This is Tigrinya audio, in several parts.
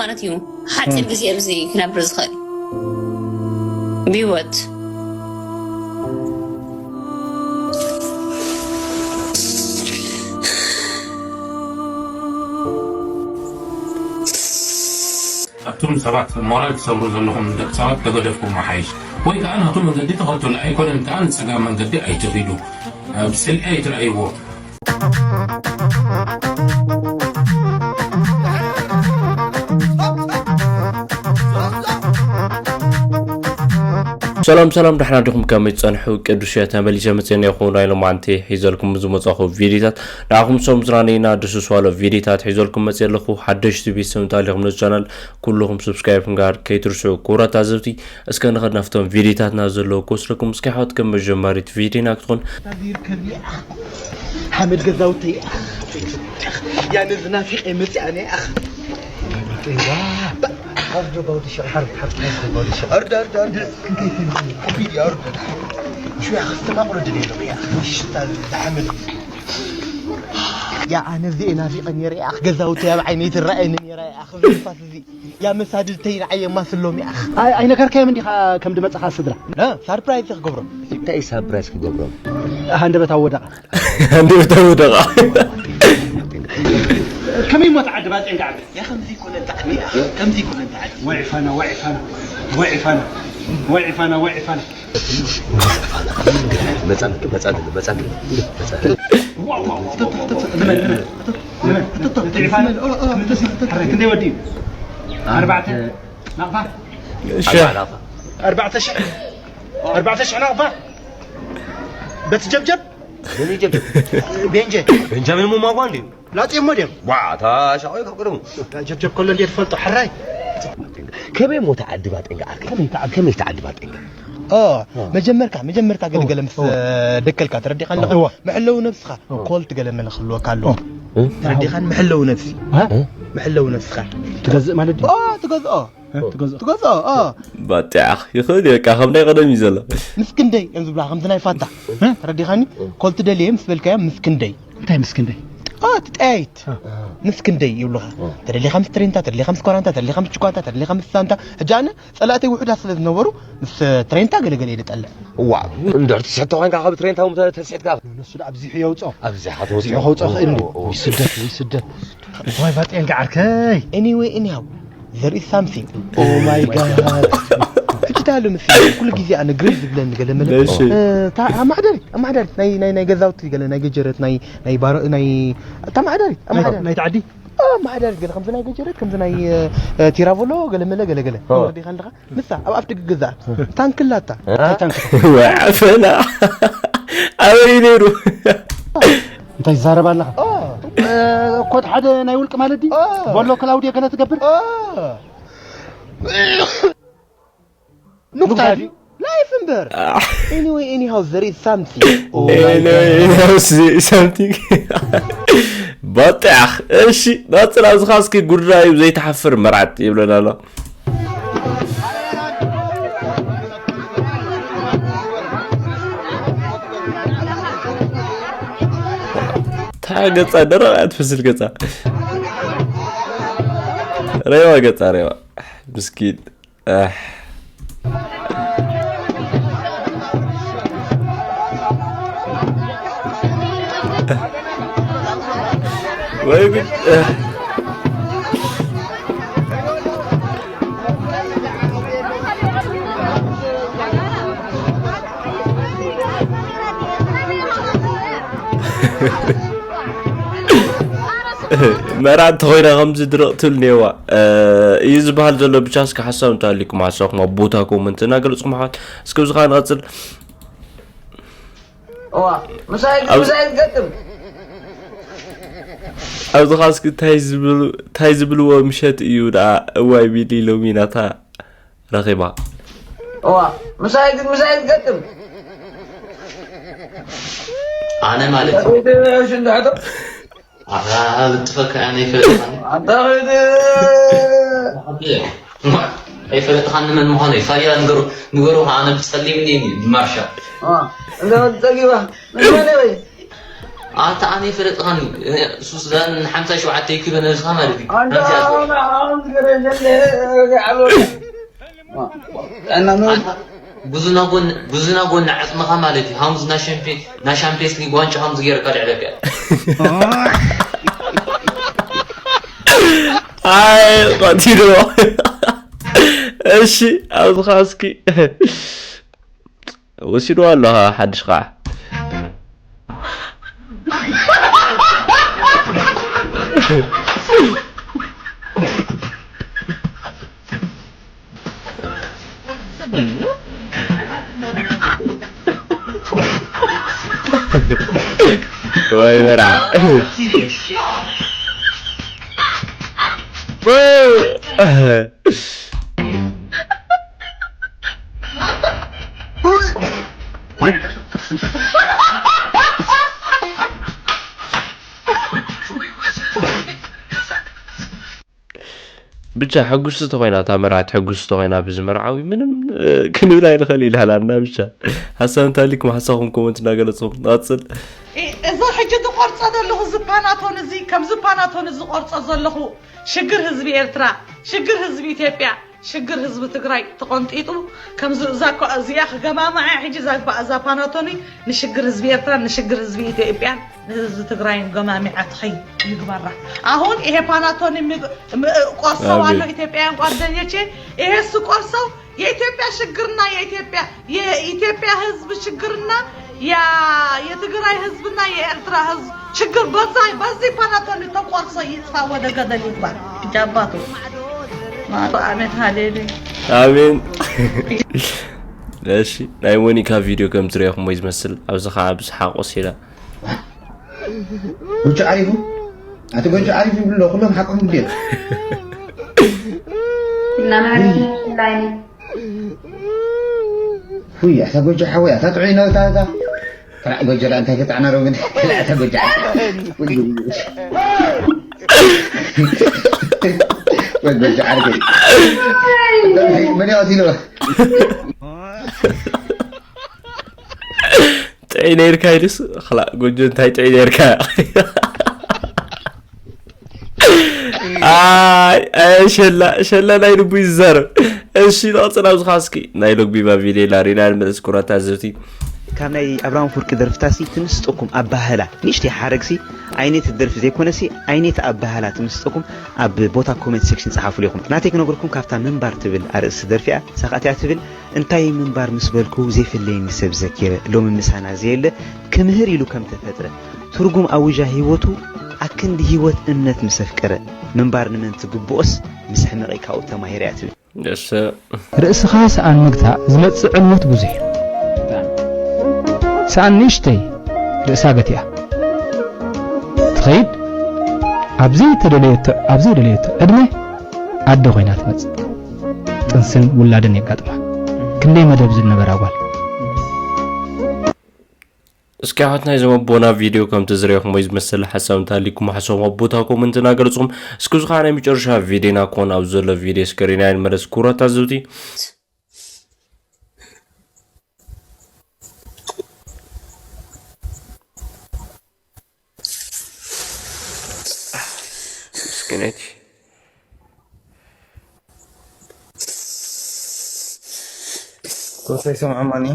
ማለት እዩ። ሓፂር ግዜ ኣብዚ ክነብር ዝኽእል ብህይወት። ኣቱም ሰባት ሞራል ትሰብሩ ዘለኹም ደቂ ሰባት ተገደፍኩም ሓይሽ፣ ወይ ከዓ ናቱ መንገዲ ተኸተሉ። ኣይኮነን ከዓ ንፀጋም መንገዲ ኣይትኺዱ፣ ኣብ ስልዒ ኣይትረኣይዎ። ሰላም ሰላም፣ ደሕና ዲኹም? ከመይ ትጸንሑ? ቅዱስ እየ ተመሊሰ መጽኤ እኒአኹ። ናይ ሎማዓንቲ ሒዘልኩም ዝመጻኹ ቪዲዮታት ንዓኹም ሰው ምዝናነይና ድስስ ዋሎ ቪዲዮታት ሒዘልኩም መጽኤ ኣለኹ። ሓደሽቲ ቤተሰብ እንተሃሊኹም ነዚ ቻናል ኩልኹም ሰብስክራይብ ምግባር ከይትርስዑ ክቡራት ታዘብቲ። እስከ ንኸድ ናብቶም ቪዲዮታትና ዘለዉ ክወስደኩም። እስከ ኣሕዋት ከም መጀመሪት ቪዲዮና ክትኾን ሓመድ ገዛውተይ እያ ነዚ ናፊቐ መፅኣ ናይ ኣኽ ያ ኣነ እዚኤ ናፊቐ ነይረ እያ ገዛውተይ ኣብ ዓይነይ ትረኣየኒ ነይራ እያ ክብል ንፋስ እዚ ያ መሳድድተይ ንዓይ የማስሎም እያ ኣይነገርካዮም እንዲኻ ከም ድመፅኻ ስድራ ሳርፕራይዝ ክገብሮም እንታይ ሳርፕራይዝ ክገብሮም ሃንደበት ኣወደቓ ሃንደበት ኣወደቓ ከመይ ሞ ተዓዲ ባፅዕ ጋዕበ ያ ከምዚ ይኮነ ጣዕሚ እያ ከምዚ ይኮነ ተዓዲ ወይ ፋና ወይ ፋና ወይ ፋና ወይ ፋና ወይ ፋና መፃን መፃን መፃን መፃን ክንደይ ወዲ እዩ ኣርባዕተ ናቕፋ ኣርባዕተ ሺሕ ኣርባዕተ ሺሕ ናቕፋ በቲ ጀብጀብ ቤንጀ ቤንጃሚን ሙማጓ እንዲዩ ላጤሞ ድዮም ዋታ ሻቆይ ካብ ቅድሙ ጀብጀብ ከሎ እንዴ ትፈልጦ ሕራይ ከመይ ሞ ተዓዲ ባጤንጋ ዓርከይ ከመይ ተዓዲ ባጤንጋ ኦ መጀመርካ መጀመርካ ገልገለ ምስ ደከልካ ተረዲኻ ኣለኻ መሐለዊ ነብስኻ ኮልት ገለ መለ ክህልወካ ኣለዎ ተረዲኻን መሐለዊ ነብሲ መሐለዊ ነብስኻ ትገዝእ ማለት ድዩ ኦ ትገዝኦ ትገዝኦ ትገዝኦ ኦ ባጢዓኽ ይኽእል እዩ በቃ ከም ናይ ቀደም እዩ ዘሎ ምስ ክንደይ እዮም ዝብላ ከምዚ ናይ ፋታ ተረዲኻኒ ኮልት ደልየ ምስ በልካዮ ምስ ክንደይ እንታይ ምስ ክንደይ ኦ ትጠያይት ምስ ክንደይ ይብሉኻ ተደሊኻ ምስ ትሬንታ ተደሊኻ ምስ ኮራንታ ተደሊኻ ምስ ችኳንታ ተደሊኻ ምስ ሳንታ ሕጂ ኣነ ጸላእተይ ውሑዳት ስለ ዝነበሩ ምስ ትሬንታ ገለገለ እየ ዝጠልዕ ዋ እንድሕር ትስሕቶ ኮይንካ ካብ ትሬንታ እውን ተስሒትካ ንሱ ደኣ ኣብዚሑ የውፅኦ ኣብዚሓ ተወፂኦ ከውፅኦ ክእል እንዲ ወይ ስደት ወይ ስደት ዋይ ባጤን ገዓርከይ anyway anyhow there is something oh my god ሕጂ ታሉ ምስ ኩሉ ግዜ ኣነ ግሬት ዝብለኒ ገለ መለ እሺ። ኣማሓዳሪት ኣማሓዳሪት ናይ ናይ ናይ ገዛውቲ ገለ ናይ ገጀረት ናይ ናይ ባሮ ናይ ኣማሓዳሪት ኣማሓዳሪት ናይ ተዓዲ ኣማሓዳሪት ገለ ከምዚ ናይ ገጀረት ከምዚ ናይ ቲራቮሎ ገለ መለ ገለ ገለ ዲኻ ኣለኻ ንሳ ኣብ ኣፍ ደገ ገዛ ታንክላታ ወዐፈና ኣበይ ነይሩ እንታይ ይዛረብ ኣለኻ ኮድ ሓደ ናይ ውልቂ ማለት ድዩ ቦሎ ክላውድዮ ገለ ትገብር ኑክታ ድዩ ላይፍ እምበር anyway anyhow there is something something ባጥያኽ እሺ ናፅላ ዝኻ እስኪ ጉዳዩ ዘይትሓፍር መርዓት ይብለና ኣሎ تا قطع درع تفسر قطع ريوا قطع ريوا مسكين آه. ويقول آه. መርዓ እንተኾይና ከምዚ ድርቕ ትብል ኔዋ እዩ ዝበሃል ዘሎ ብቻ እስከ ሓሳብ እንተሃሊኩም ሓሳብኩም ኣብ ቦታ ኮመንት እናገለፅኩም ኣሕዋት እስከ ብዝኻ ንቐፅል እዋ ምሳይ ምሳይ ትገጥም ኣብዚ ኸዓ እስኪ እንታይ ዝብል እንታይ ዝብልዎ ምሸት እዩ ደኣ እዋይ ቢሊ ሎሚ ናታ ረኺባ እዋ ምሳይ ግን ምሳይ ትገጥም ኣነ ማለት ሽንዳሕቶ ኣታ ብጥፈካ ኣነ ይፈልጥ ኣንታ ኸይድ ኣይፈለጥኻኒ መን ምዃነይ ፋያ ንገሩ ንገሩ ከዓ ኣነ ብፀሊም እኒኒ ብማርሻ እንደ ጸጊባ ንመን ወይ ኣታ ኣነ ይፈለጥኻኒ ሱስ ዛን ሓምሳ ሸውዓተ ይክበ ነብስኻ ማለት እዩ ኣንታ ናዚኣ ኣሁን ኣሁን ገረ ብዙ ናጎን ብዙ ናጎን ዓጽምኻ ማለት እዩ። ሃሙዝ ናይ ሻምፒ ናይ ሻምፒየንስ ሊግ ዋንጫ ሃሙዝ ገይርካ ልዕለካ። ኣይ ቀቲልዎ። እሺ ኣብዚ ኸዓ እስኪ ወሲድዋ ኣሎ ሓድሽ ኸዓ። ወይ በራ ብቻ ሕጉስቲ ተኾይና እታ መርዓት ሕጉስቲ ተኾይና ብዚ መርዓዊ ምንም ክንብል ኣይንኽእል ይልሃላና ብቻ ሓሳብ እንታሊኩም ሓሳኹም ኮመንት እናገለፅኹም ንቐፅል። እዛ ሕጂ ዝቆርፆ ዘለኹ እዚ ፓናቶን እዚ ከምዚ ፓናቶን እዚ ዝቆርፆ ዘለኹ ሽግር ህዝቢ ኤርትራ ሽግር ህዝቢ ኢትዮጵያ ሽግር ህዝቢ ትግራይ ተቆንጢጡ ከምዚ እዛ እኮ እዚኣ ክገማምዓ ሕጂ እዛ እዛ ፓናቶኒ ንሽግር ህዝቢ ኤርትራን ንሽግር ህዝቢ ኢትዮጵያን ንህዝቢ ትግራይን ገማሚዓ ትኸይ ይግበራ። አሁን ይሄ ፓናቶኒ ቆርሰው አለው ኢትዮጵያውያን ጓደኞቼ፣ ይሄ እሱ ቆርሰው የኢትዮጵያ ችግርና የኢትዮጵያ የኢትዮጵያ ህዝብ ችግርና ያ የትግራይ ህዝብና የኤርትራ ህዝብ ችግር በዛ በዚህ ፓናቶኒ ተቆርሶ ይጥፋ፣ ወደ ገደል ይግባ። እጃባቱ ማቱ አሜን ሃሌሉ አሜን። እሺ ናይ ሞኒካ ቪድዮ ከም ትሪኦ ክሞ ዝመስል ኣብዚ ከዓ ብስሓቅ ወሲዳ ጎጆ ዓሪፉ ኣቲ ጎጆ ዓሪፉ ይብሉ ኣለዉ ኩሎም ሓቆም ድዮም እናማዕበልና ላይኒ ውይ ኣታ ጎጆ ሓወይ ኣታ ጥዑይ ነው እታ እታ ጥራዕ ጎጆ ዳ እንታይ ተጣዕና ሮ ግን እታ ጎጆ ዓሪፉ ወይ ጎጆ ዓሪፉ ምን ያወት ይለዋ ጥዒ ነይርካ ኢሉስ ኽላእ ጎጆ እንታይ ጥዒ ነይርካ ኣይ ኣይ ሸላ ሸላ ናይ ልቡ ይዛረብ እሺ ንቐፅል ኣብዚ ኻስኪ ናይ ሎግቢባ ቪድዮ ኢላ ሪና ንመለስ ኩራት ታዘብቲ ካብ ናይ ኣብርሃም ፍርቂ ደርፍታሲ ትምስጠኩም ኣባህላ ንእሽተይ ሓረግሲ ዓይነት ደርፊ ዘይኮነሲ ዓይነት ኣባህላ ትምስጠኩም ኣብ ቦታ ኮመንት ሴክሽን ጸሓፉ ኢኹም ናተይ ክነግርኩም ካብታ ምንባር ትብል ኣርእስቲ ደርፊያ ሳኻትያ ትብል እንታይ ምንባር ምስ በልኩ ዘይፍለየኒ ሰብ ዘኪረ ሎሚ ምሳና ዘየለ ክምህር ኢሉ ከም ተፈጥረ ትርጉም ኣውጃ ህይወቱ ኣክንዲ ህይወት እምነት ምስ ኣፍቀረ ምንባር ንመን ትግብኦስ ምስ ሕመቐ ካብኡ ተማሂረ እያ ትብል። ርእስኻ ሰኣን ምግታእ ዝመጽእ ዕንወት ብዙሕ እዩ። ሰኣን ንእሽተይ ርእሳ ገቲኣ ትኸይድ ኣብ ዘይተደለየቶ ዕድመ ኣደ ኮይና ትመጽእ። ጥንስን ውላድን የጋጥማ። ክንደይ መደብ ዝነበራ ጓል። እስኪ ኣሕዋትና እዞም ኣቦና ቪድዮ ከምቲ ዝረኹሞ እዩ ዝመስል ሓሳብ እንተሃሊኩም ሓሳብኩም ኣብ ቦታ ኮመንት እናገለፅኩም እስኪ እዚ ከዓ ናይ መጨረሻ ቪድዮና ክኾን ኣብ ዘሎ ቪድዮ እስክሪና ይንመለስ ክቡራት ታዘብቲ ምስኪነይቲ ጎይታ ይሰምዖማኒ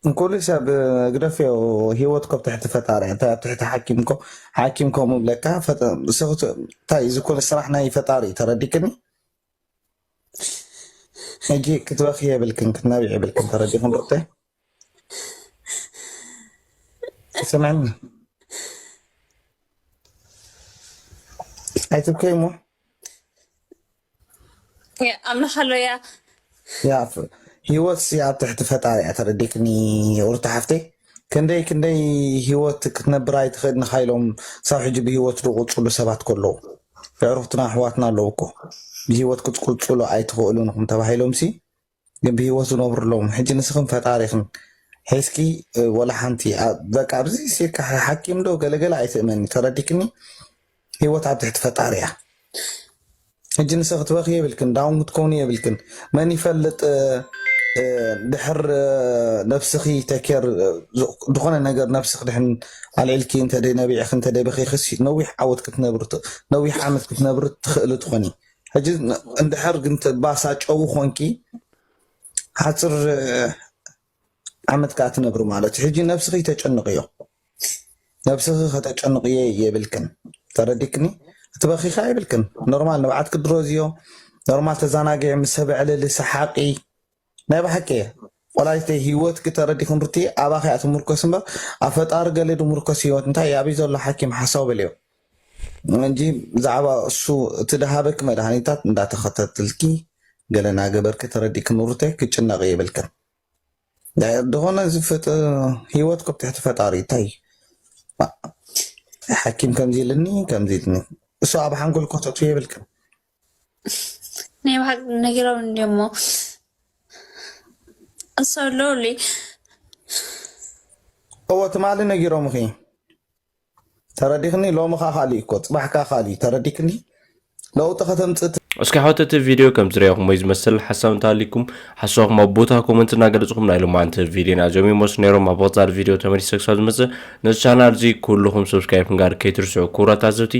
እንኮሉ ሰብ ግደፍዮ ህይወትኮ ኣብ ትሕቲ ፈጣሪ እያ እንታይ ኣብ ትሕቲ ሓኪምኮ ሓኪም ከምኡ ብለካ እንታይ እዚ ኮነ ስራሕ ናይ ፈጣሪ ተረዲክኒ ሕጂ ክትበኺ የብልክን ክትነብዕ የብልክን ተረዲኹም ዶክተር ስምዕኒ ኣይትብከይ እሞ ኣምላኽ ኣሎ እያ ያ ህይወት ሲ ኣብ ትሕቲ ፈጣሪ እያ ተረዲክኒ ሩታ ሓፍተይ ክንደይ ክንደይ ህይወት ክትነብር ኣይትኽእል ንኻ ኢሎም ሳብ ሕጂ ብህይወት ዝቑፅሉ ሰባት ከለዉ የዕሩኽትና ኣሕዋትና ኣለዉ እኮ ብህይወት ክትቁፅሉ ኣይትኽእሉን ኢኹም ተባሂሎም ሲ ግን ብህይወት ዝነብሩ ኣለዉ ሕጂ ንስኽን ፈጣሪኽን ሒዝኪ ወላ ሓንቲ በቃ ኣብዚ ሲካ ሓኪም ዶ ገለገለ ኣይትእመኒ ተረዲክኒ ህይወት ኣብ ትሕቲ ፈጣሪ እያ ሕጂ ንስኺ ክትበኺ የብልክን ዳውን ክትከውኒ የብልክን መን ይፈልጥ ድሕር ነብስኺ ተኬር ዝኾነ ነገር ነብስኺ ድሕን ኣልዒልኪ እንተደይ ነቢዕኺ እንተደይ በኺኽስ ነዊሕ ዓወት ክትነብር ነዊሕ ዓመት ክትነብር ትኽእል ትኾኒ። ሕጂ እንድሕር ግን ባሳ ጨው ኾንኪ ሓፅር ዓመት ከዓ ትነብር ማለት እዩ። ሕጂ ነብስኺ ተጨንቕዮ። ነብስኺ ከተጨንቕዮ የብልክን። ተረዲክኒ? ክትበኺኻ የብልክን። ኖርማል ንብዓት ክድሮዝዮ ኖርማል ተዛናግዒ ምስ ሰብ ዕልል ሰሓቂ ናይ ብሓቂ እየ። ቆላይተይ ህይወት ክተረዲክን ሩቲ ኣባኺ እያ ትምርኮስ እምበር ኣብ ፈጣሪ ገለ ድምርኮስ ህይወት እንታይ ኣብይ ዘሎ ሓኪም ሓሳው በልዮ እንጂ ብዛዕባ እሱ እቲ ድሃበኪ መድሃኒታት እንዳተኸታተልኪ ገለ ናገበርኪ ተረዲክን ሩተይ ክጭነቕ የብልክን። ዝኾነ ዝፍጥ ህይወት ከብ ትሕቲ ፈጣሪ እንታይ ሓኪም ከምዚ ኢልኒ ከምዚ ኢልኒ እሱ ኣብ ሓንጎል ኮተቱ የብልክን። ናይ ብሓቂ ነጊሮም እንዲሞ እሱ ኣለውሉ እዎ ትማሊ ነጊሮምኺ ተረዲክኒ። ሎሚ ካ ካሊእ እኮ ፅባሕ ካ ካሊእ ተረዲክኒ። ለውጢ ከተምፅእ እስኪ ሓወት እቲ ቪድዮ ከም ዝረኹሞ ዝመስል ሓሳብ እንተሃሊኩም ሓሳብኩም ኣብ ቦታ ኮመንት እናገለፅኩም ናይ ሎማዓንቲ ቪድዮና እዚኦም ይመስሉ ነይሮም። ኣብ ቀፃሊ ቪድዮ ተመሊሰ ክሳብ ዝመፅእ ነዚ ቻናል እዚ ኩልኹም ሰብስክራይብ ምግባር ከይትርስዑ ክቡራት ታዘብቲ።